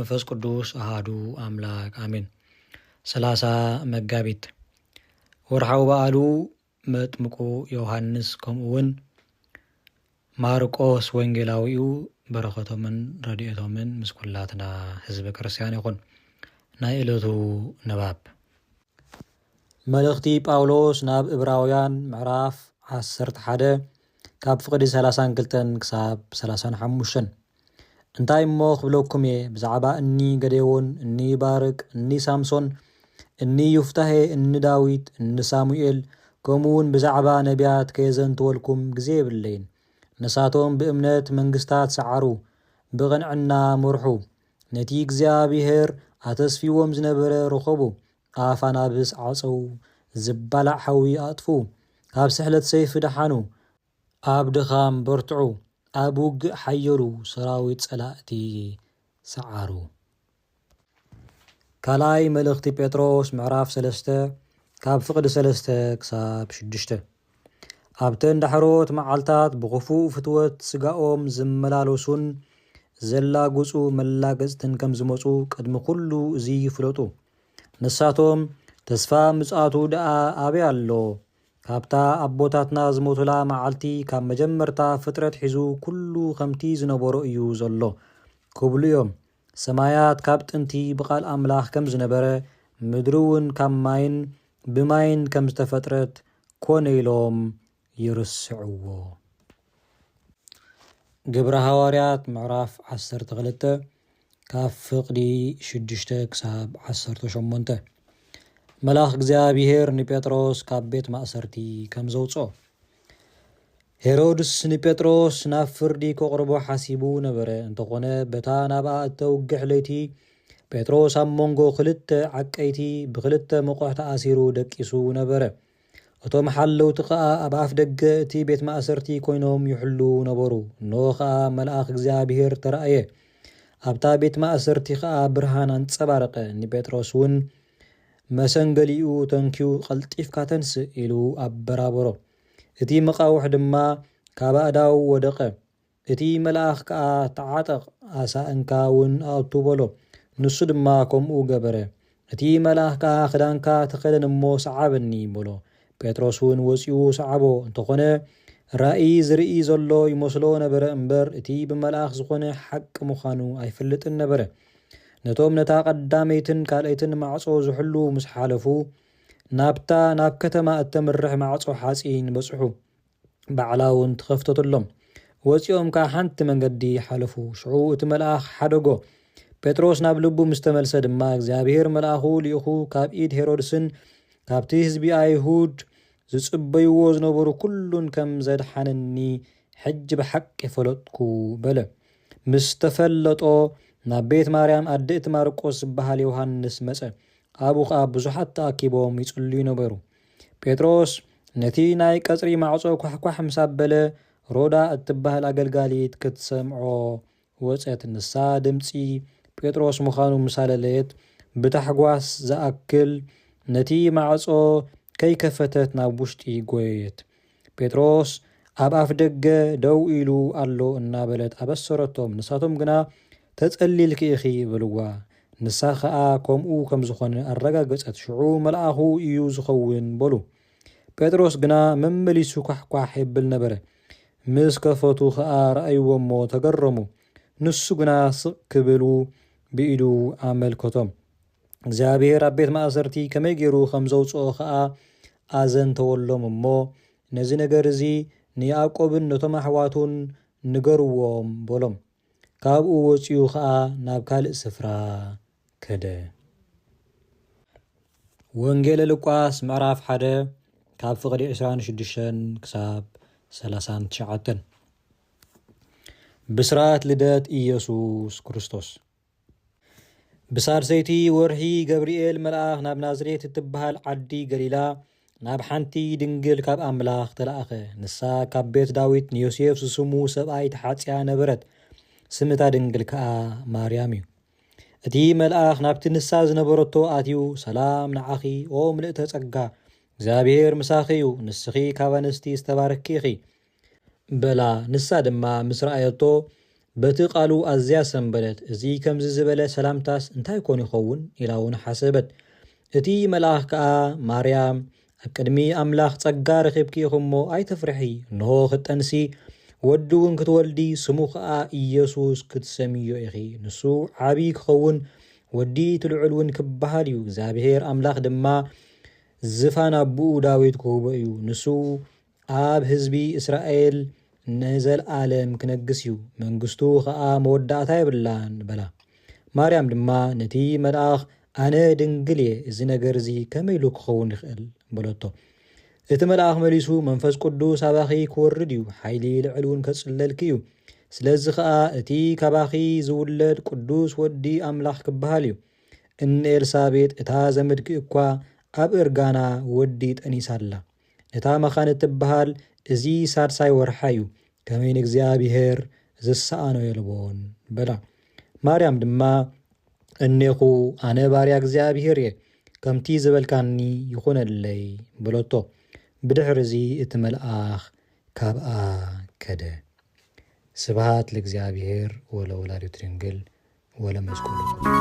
መንፈስ ቅዱስ ኣሃዱ ኣምላክ ኣሜን። ሰላሳ መጋቢት ወርሓዊ በዓሉ መጥምቁ ዮሃንስ ከምኡ እውን ማርቆስ ወንጌላዊኡ በረኸቶምን ረድኤቶምን ምስ ኩላትና ህዝበ ክርስቲያን ይኹን። ናይ ዕለቱ ንባብ መልእኽቲ ጳውሎስ ናብ እብራውያን ምዕራፍ ዓሰርተ ሓደ ካብ ፍቕዲ ሰላሳን ክልተን ክሳብ ሰላሳን ሓሙሽተን። እንታይ እሞ ክብለኩም እየ ብዛዕባ እኒ ገዴዎን፣ እኒ ባርቅ፣ እኒ ሳምሶን፣ እኒ ዩፍታሄ፣ እኒ ዳዊት፣ እኒ ሳሙኤል፣ ከምኡ እውን ብዛዕባ ነቢያት ከየዘንትወልኩም ግዜ የብለይን። ንሳቶም ብእምነት መንግስታት ሰዓሩ፣ ብቕንዕና መርሑ፣ ነቲ እግዚኣብሔር ኣተስፊዎም ዝነበረ ረኸቡ። ኣፍ ኣናብስ ዓጸው፣ ዝባላዕ ሓዊ ኣጥፉ፣ ካብ ስሕለት ሰይፊ ደሓኑ፣ ኣብ ድኻም በርትዑ፣ ኣብ ውግእ ሓየሉ፣ ሰራዊት ጸላእቲ ሰዓሩ። ካልኣይ መልእኽቲ ጴጥሮስ ምዕራፍ ሰለስተ ካብ ፍቕዲ ሰለስተ ክሳብ ሽዱሽተ። ኣብተን ዳሕሮት መዓልታት ብኽፉእ ፍትወት ስጋኦም ዝመላለሱን ዘላግጹ መላገጽትን ከም ዝመጹ ቅድሚ ኩሉ እዚ ይፍለጡ። ንሳቶም ተስፋ ምጽኣቱ ደኣ ኣበይ ኣሎ? ካብታ ኣቦታትና ዝሞቱላ መዓልቲ ካብ መጀመርታ ፍጥረት ሒዙ ኩሉ ከምቲ ዝነበሮ እዩ ዘሎ ክብሉ እዮም። ሰማያት ካብ ጥንቲ ብቓል ኣምላኽ ከም ዝነበረ፣ ምድሪ እውን ካብ ማይን ብማይን ከም ዝተፈጥረት ኮነ ኢሎም ይርስዕዎ። ግብረ ሃዋርያት ምዕራፍ ዓሰርተ ክልተ ካብ ፍቕዲ ሽዱሽተ ክሳብ ዓሰርተ ሸሞንተ። መልኣኽ እግዚኣብሔር ንጴጥሮስ ካብ ቤት ማእሰርቲ ከም ዘውፅኦ። ሄሮድስ ንጴጥሮስ ናብ ፍርዲ ከቕርቦ ሓሲቡ ነበረ። እንተኾነ በታ ናብኣ እተውግሕ ለይቲ ጴጥሮስ ኣብ መንጎ ክልተ ዓቀይቲ ብክልተ መቑሕ ተኣሲሩ ደቂሱ ነበረ። እቶም ሓለውቲ ኸኣ ኣብ ኣፍ ደገ እቲ ቤት ማእሰርቲ ኮይኖም ይሕልዉ ነበሩ። እንሆ ኸኣ መልኣኽ እግዚኣብሔር ተራእየ። ኣብታ ቤት ማእሰርቲ ኸኣ ብርሃን ኣንጸባረቐ። ንጴጥሮስ እውን መሰንገሊኡ ተንኪዩ፣ "ቀልጢፍካ ተንስእ" ኢሉ ኣበራበሮ። እቲ መቓውሕ ድማ ካብ ኣእዳዉ ወደቐ። እቲ መልኣኽ ከኣ፣ "ተዓጠቕ፣ ኣሳእንካ እውን ኣእቱ" በሎ። ንሱ ድማ ከምኡ ገበረ። እቲ መልኣኽ ከኣ፣ "ክዳንካ ተኸደን እሞ ሰዓበኒ" በሎ። ጴጥሮስ እውን ወጺኡ ሰዓቦ። እንተኾነ ራእይ ዝርኢ ዘሎ ይመስሎ ነበረ እምበር፣ እቲ ብመልኣኽ ዝኾነ ሓቂ ምዃኑ ኣይፈልጥን ነበረ። ነቶም ነታ ቀዳመይትን ካልኣይትን ማዕጾ ዝሕሉ ምስ ሓለፉ፣ ናብታ ናብ ከተማ እተምርሕ ማዕጾ ሓጺን በጽሑ። ባዕላ እውን ተኸፍተትሎም። ወጺኦም ከኣ ሓንቲ መንገዲ ሓለፉ። ሽዑ እቲ መልኣኽ ሓደጎ። ጴጥሮስ ናብ ልቡ ምስ ተመልሰ ድማ፣ እግዚኣብሔር መልኣኹ ልኢኹ ካብ ኢድ ሄሮድስን ካብቲ ህዝቢ ኣይሁድ ዝጽበይዎ ዝነበሩ ኩሉን ከም ዘድሓነኒ ሕጂ ብሓቂ ፈለጥኩ በለ። ምስ ተፈለጦ፣ ናብ ቤት ማርያም ኣደ እቲ ማርቆስ ዝበሃል ዮሃንስ መጸ። ኣብኡ ኸኣ ብዙሓት ተኣኪቦም ይጽልዩ ነበሩ። ጴጥሮስ ነቲ ናይ ቀጽሪ ማዕጾ ኳሕኳሕ ምስ ኣበለ፣ ሮዳ እትበሃል ኣገልጋሊት ክትሰምዖ ወጸት። ንሳ ድምጺ ጴጥሮስ ምዃኑ ምስ ኣለለየት፣ ብታሕጓስ ዝኣክል ነቲ ማዕጾ ከይከፈተት ናብ ውሽጢ ጎየየት። ጴጥሮስ ኣብ ኣፍ ደገ ደው ኢሉ ኣሎ እናበለት ኣበሰረቶም። ንሳቶም ግና፣ "ተጸሊልኪ ኢኺ" በልዋ። ንሳ ኸኣ ከምኡ ከም ዝኾነ ኣረጋገጸት። ሽዑ፣ "መልኣኹ እዩ ዝኸውን" በሉ። ጴጥሮስ ግና መመሊሱ ኳሕኳሕ የብል ነበረ። ምስ ከፈቱ ኸኣ ረኣይዎ እሞ ተገረሙ። ንሱ ግና ስቕ ክብሉ ብኢዱ ኣመልከቶም። እግዚኣብሔር ኣብ ቤት ማእሰርቲ ከመይ ገይሩ ከም ዘውጽኦ ኸኣ ኣዘንተወሎም እሞ፣ "ነዚ ነገር እዚ ንያዕቆብን ነቶም ኣሕዋቱን ንገርዎም" በሎም። ካብኡ ወጺኡ ኸኣ ናብ ካልእ ስፍራ ከደ። ወንጌለ ሉቃስ ምዕራፍ ሓደ ካብ ፍቕዲ ዕስራን ሽዱሽተን ክሳብ ሰላሳን ትሽዓተን። ብስራት ልደት ኢየሱስ ክርስቶስ። ብሳልሰይቲ ወርሒ ገብርኤል መልኣኽ ናብ ናዝሬት እትበሃል ዓዲ ገሊላ ናብ ሓንቲ ድንግል ካብ ኣምላኽ ተላእኸ። ንሳ ካብ ቤት ዳዊት ንዮሴፍ ዝስሙ ሰብኣይ ተሓጽያ ነበረት። ስም እታ ድንግል ከኣ ማርያም እዩ። እቲ መልኣኽ ናብቲ ንሳ ዝነበረቶ ኣትዩ፣ "ሰላም ንዓኺ፣ ኦ ምልእተ ጸጋ፣ እግዚኣብሔር ምሳኺ እዩ፣ ንስኺ ካብ ኣንስቲ ዝተባረኽኪ ኢኺ" በላ። ንሳ ድማ ምስ ረኣየቶ፣ በቲ ቃሉ ኣዝያ ሰንበደት። "እዚ ከምዚ ዝበለ ሰላምታስ እንታይ ኮን ይኸውን?" ኢላ እውን ሓሰበት። እቲ መልኣኽ ከኣ፣ "ማርያም፣ ኣብ ቅድሚ ኣምላኽ ጸጋ ረኺብኪ ኢኺ እሞ ኣይትፍርሒ። እንሆ ክትጠንሲ፣ ወዲ እውን ክትወልዲ፣ ስሙ ከኣ ኢየሱስ ክትሰምዮ ኢኺ። ንሱ ዓቢ ክኸውን፣ ወዲ እቲ ልዑል እውን ክበሃል እዩ። እግዚኣብሔር ኣምላኽ ድማ ዝፋን ኣቦኡ ዳዊት ክህቦ እዩ። ንሱ ኣብ ህዝቢ እስራኤል ንዘለኣለም ክነግስ እዩ። መንግስቱ ኸኣ መወዳእታ የብላን" በላ። ማርያም ድማ ነቲ መልኣኽ፣ "ኣነ ድንግል እየ፣ እዚ ነገር እዚ ከመይ ኢሉ ክኸውን ይኽእል?" በለቶ። እቲ መልኣኽ መሊሱ፣ "መንፈስ ቅዱስ ኣባኺ ክወርድ እዩ፣ ሓይሊ ልዕል እውን ከጽለልኪ እዩ። ስለዚ ኸኣ እቲ ካባኺ ዝውለድ ቅዱስ ወዲ ኣምላኽ ክበሃል እዩ። እኒ ኤልሳቤጥ እታ ዘመድኪ እኳ ኣብ እርጋና ወዲ ጠኒሳ ኣላ። ነታ መኻን እትበሃል እዚ ሳድሳይ ወርሓ እዩ፣ ከመይ ንእግዚኣብሔር ዝሰኣኖ የልቦን" በላ። ማርያም ድማ፣ "እኔኹ ኣነ ባርያ እግዚኣብሔር እየ፣ ከምቲ ዝበልካኒ ይኹነለይ" በለቶ። ብድሕርዚ እቲ መልኣኽ ካብኣ ከደ። ስብሃት ለእግዚኣብሔር ወለወላዲቱ ድንግል ወለመስቀሉ ክቡር።